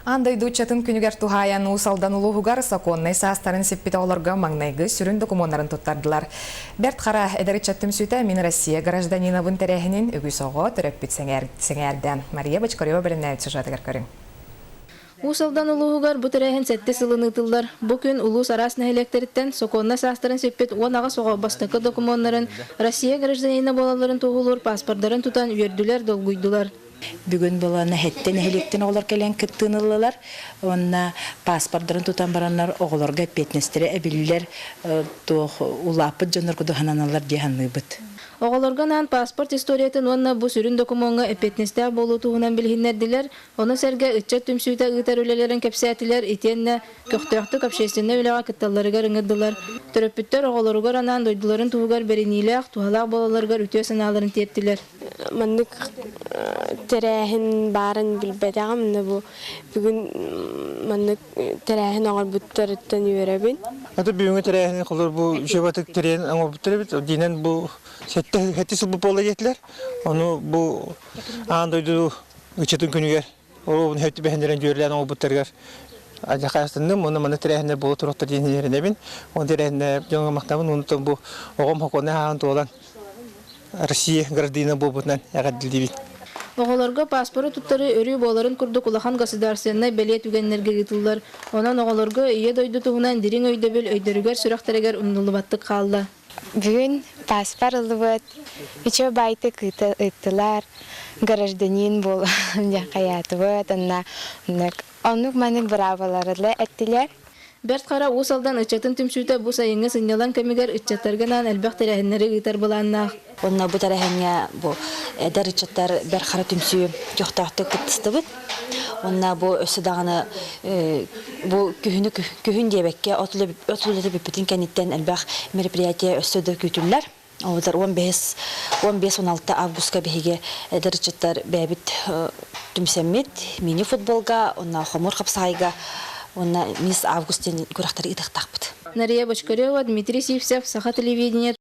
Аан дойду ыччатын күнүгэр туһаайан Уус Алдан улууһугар сокуоннай саастарын сиппит оҕолорго маҥнайгы сүрүн докумуоннарын туттардылар. Бэрт Хара эдэр ыччат түмсүүтэ Мин Россия гражданинабын тэрээһинин үгүс оҕо төрөппүт сэҥээрдэ. Мария Бочкарева бэлэмнээбит сюжетыгар көрүҥ. Уус Алдан улууһугар бу тэрээһин сэттис сылын ыытыллар. Бу күн улуус араас нэһилиэктэриттэн сокуоннай саастарын сиппит 18 оҕо бастакы докумуоннарын Россия гражданина буолалларын туоһулуур пааспардарын тутан үөрдүлэр, долгуйдулар. Бүгүн буолан эһэттэн нэһилиэктэн оҕолор кэлэн кыттыыны ыллылар уонна пааспардарын тутан бараннар оҕолорго эппиэтинэстэрэ эбиллэр, туох улааппыт дьоннорго туһананаллар дии саныыбыт. Оҕолорго анаан паспорт историятын уонна бу сүрүн докумуоҥҥа эппиэтинэстээх буолуу туһунан билиһиннэрдилэр, ону сэргэ ыччат түмсүүтэ ыытар үлэлэрин кэпсээтилэр итиэннэ көхтөөхтүк общественнай үлэҕэ кытталларыгар ыҥырдылар. Төрөппүттэр оҕолоругар анаан дойдуларын туһугар бэриниилээх, туһалаах буолалларыгар үтүө санааларын тиэртилэр. Маннык тэрээһин баарын билбэтэҕим да бу бүгүн маннык тэрээһин оҥорбуттарыттан үөрэбин. Аты бүгүҥҥү тэрээһини холор бу үчүгэй тэрийэн оҥорбуттар эбит. Диинэн бу сэттэ сэттэ сыл буолла диэтилэр. Ону бу аан дойду ыччатын күнүгэр ол хөттү бэһиннэрэн дьүөрлээн оҥорбуттарыгар адьахаастынным уонна маннык тэрээһиннэр буола туруохтар диэн эрэнэбин. Ол тэрээһиннэр дьоҥҥо махтанабын уонна бу оҕом хокуоннай ааһан туолан Россия гражданина буолбутунан эҕэрдэлиибин. Оҕолорго пааспары туттарыы өрүү буоларын курдук улахан государственнай бэлиэ түгэннэргэ ыытыллар. Онон оҕолорго Ийэ дойду туһунан дириҥ өйдөбүл өйдөрүгэр-сүрэхтэригэр умнуллубаттык хаалла. Бүгүн пааспар ыллыбыт, үчүгэй баайтык ыыттылар, гражданин буол диэн хайаатыбыт, онно оннук маннык быраабалары эттилэр. Бэрт Хара Уус Алдан ыччатын түмсүүтэ бу сайыҥҥы сынньалаҥ кэмигэр ыччаттарга анаан элбэх тэрээһиннэри ыытар былааннаах. Онно бу тэрээһиҥҥэ бу эдэр ыччаттар Бэрт Хара түмсүү көхтөөхтүк кыттыстыбыт. Уонна бу өссө даҕаны бу күһүнү күһүн диэбэккэ от үлэтэ бүппүтүн кэнниттэн элбэх мероприятие өссө да күүтүллэр. Ол 15 15-16 августка биһиги эдэр ыччаттар бэйэбит түмсэммит мини-футболга уонна хомуур хапсаҕайга уонна мисс Август диэн күрэхтэри ыытыахтаахпыт. Нария Бочкарева, Дмитрий Сивцев, Саха телевидение.